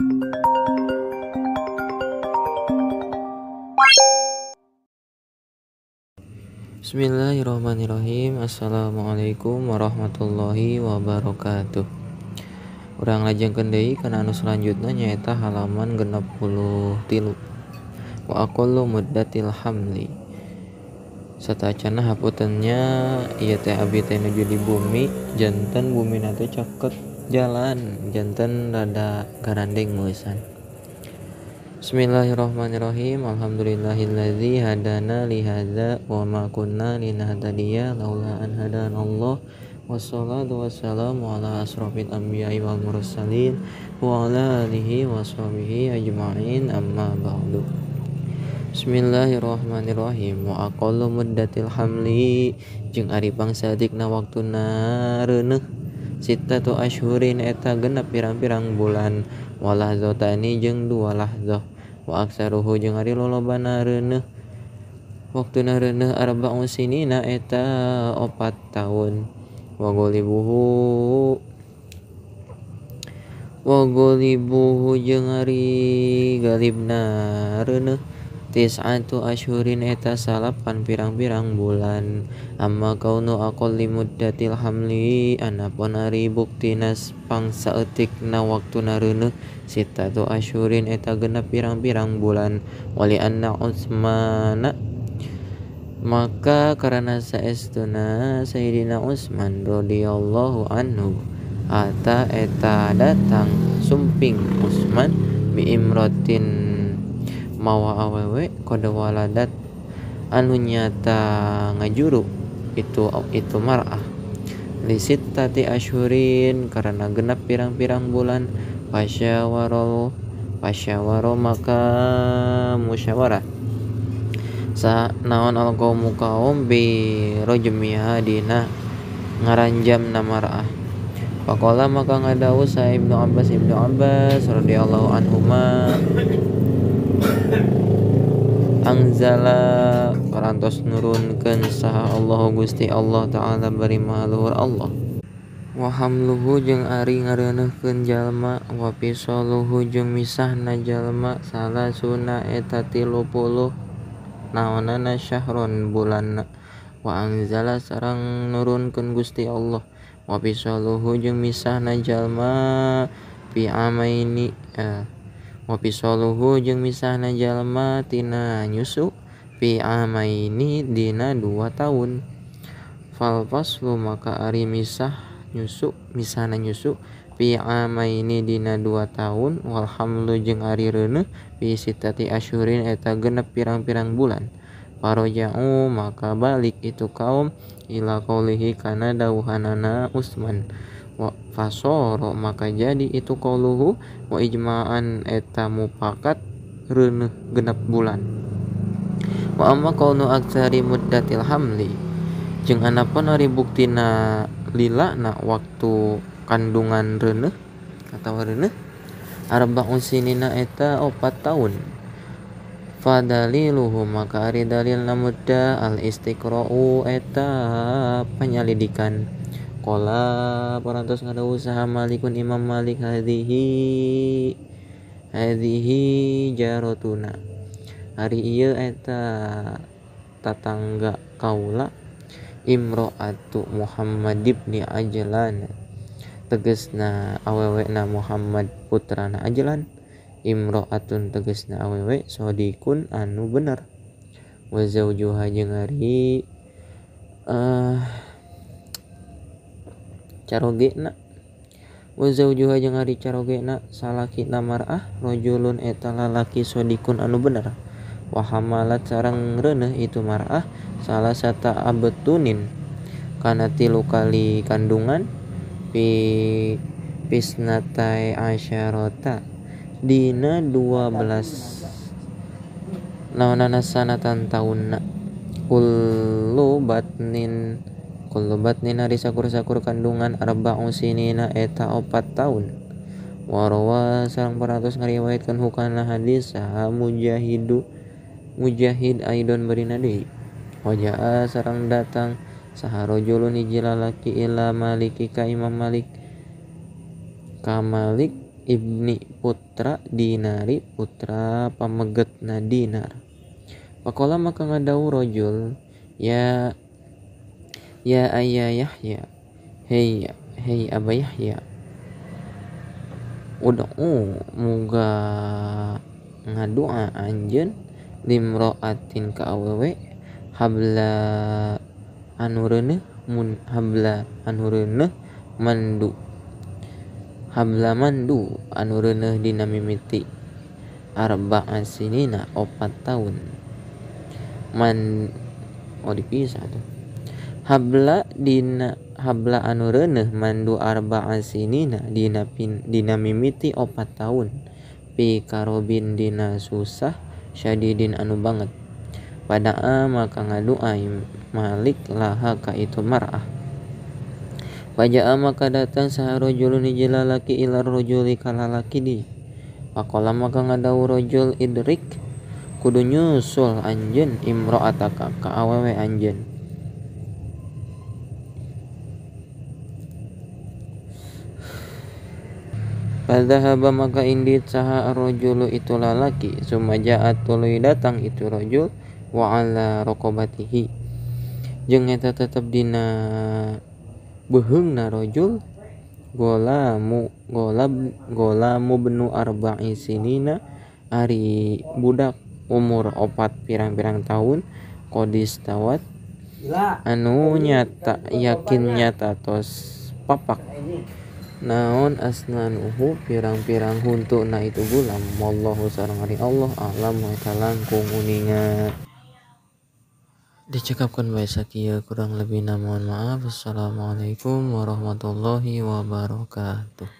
Bismillahirrahmanirrahim. Assalamualaikum warahmatullahi wabarakatuh. Urang lajengkeun deui kana anu selanjutna nyaeta halaman 63. Wa aqallu muddatil hamli. Satacana haputennya ieu teh abi teh nuju di bumi, janten bumina teh caket jalan, janten rada garandeng meusan. Bismillahirrahmanirrahim. Alhamdulillahilladzi hadana li hadza wa ma kunna linahtadiya laula an hadanallah. Wassalatu wassalamu ala asrofil anbiya'i wal mursalin wa ala alihi washabihi ajma'in, amma ba'du. Bismillahirrahmanirrahim. Wa aqallu muddatil hamli jeung ari pangsaeutikna waktuna reuneuh sittatu asyhurin eta genep pirang-pirang bulan, walahzatani jeung dua lahzah, wa aksaruhu jeung ari lolobana reuneuh waktuna reuneuh arba'u sinina eta 4 tahun. Wa golibuhu jeung ari galibna reuneuh tis'atu asyhurin eta 9 pirang-pirang bulan. Amma kaunu aqalli muddatil hamli anapun ari buktina pangsaeutikna waktuna reuneuh sittatu asyhurin eta genep pirang-pirang bulan. Wali anna Utsmana maka karena saestuna Sayyidina Utsman radhiyallahu anhu ata eta datang sumping Utsman bi imratin mawa awewe kode waladat anu nyata ngajuru itu mar'ah li sittati asyhurin karena genap pirang-pirang bulan. Pasyawaro maka musyawarah sa naon al qaumu kaum bi rajmiha dina ngaranjam na mar'ah. Faqala maka ngadawu sa Ibnu Abbas radhiyallahu anhuma anzala parantos nurunkeun saha Allah Gusti Allah Ta'ala bari maha luhur Allah. Wa hamluhu jeung ari ngareuneuhkeun jalma, wa fisaluhu jeung misahna jalma salasuna eta 30 naonana syahron bulanna. Wa anzala sareng nurunkeun Gusti Allah wa fisaluhu jeung misahna jalma fi amaini wa fisaluhu jeung misahna jalma tina nyusu fi amaini dina 2 tahun. Fal faslu maka ari misah nyusu misahna nyusu fi amaini dina 2 tahun, wal hamlu jeung ari reuneuh fi sittati asyhurin eta genep pirang-pirang bulan. Paroja'u maka balik itu kaum ila qaulihi kana dawuhanana Utsman. Wa fasoro maka jadi itu qauluhu wa ijma'an eta mufakat reuneuh genep bulan. Wa amma kaunu aktsari muddatil hamli jeung anapun ari buktina lilana waktu kandungan reuneuh atawa reuneuh arba'u sinina eta 4 tahun. Fadaliluhu maka ari dalilna mudda al istiqra'u eta penyelidikan. Qala parantos ngadawu saha Malikun Imam Malik hadhihi jarotuna ari ieu eta tatangga kaula imro'atu Muhammad ibni Ajlan tegesna awewena Muhammad putrana Ajlan, imro'atun tegesna awewe sodikun anu bener, wa zaujuha jeung ari carogena wa zaujuha jeung ari carogena salakina mar'ah rajulun eta lalaki sodikun anu bener, wa hamalat sareng reuneuh itu mar'ah salah sata abetunin kana 3 kali kandungan pi pisnatai asyarota dina 12 naonana sanatan taunna. Kullu batnin ari sakur-sakur kandungan arba'u sinina eta 4 tahun. Warawa sareng parantos ngariwayatkeun hukana hadis saha Mujahid aidon barina deui. Wajaa sareng datang saha rajulun hiji lalaki ila Maliki ka Imam Malik ka Malik ibni putra dinari putra pamegetna dinar. Pakola maka ngadau rajul ya ya ayya Yahya, hei hei Aba Yahya, ud'u muga ngadua anjeun limra'atin ka awewe habla anu reuneuh mun habla anu reuneuh mandu habla mandu anu reuneuh dina mimiti arba'a sinina 4 tahun man oh dipisah tuh habla dina habla anu reuneuh mandu arba'a sinina dina pin dina mimiti 4 tahun pi karobin dina susah syadidin anu banget. Padaa maka ngadua Malik laha ka itu mar'ah. Fajaa maka datang saha rajulun hiji lalaki ila rajuli ka lalaki di. Faqala maka ngadau rajul idrik kudu nyusul anjeun imra'ataka ka awewe anjeun. Fadhahaba maka indit saha rajulu itu lalaki sumajaat tuluy datang itu rajul wa ala raqabatihi jeung eta tetep dina beuheungna rajul golamu golab golamu benu arba'i sinina ari budak umur 4 pirang-pirang tahun qadis tawat anu nyata yakin nyata tos papak naon asnanuhu pirang-pirang huntuna itu gulam wallahu sareng ari Allah a'lam eta langkung uninga. Dicekapkan bae sakieu kurang lebihna mohon maaf. Assalamualaikum warahmatullahi wabarakatuh.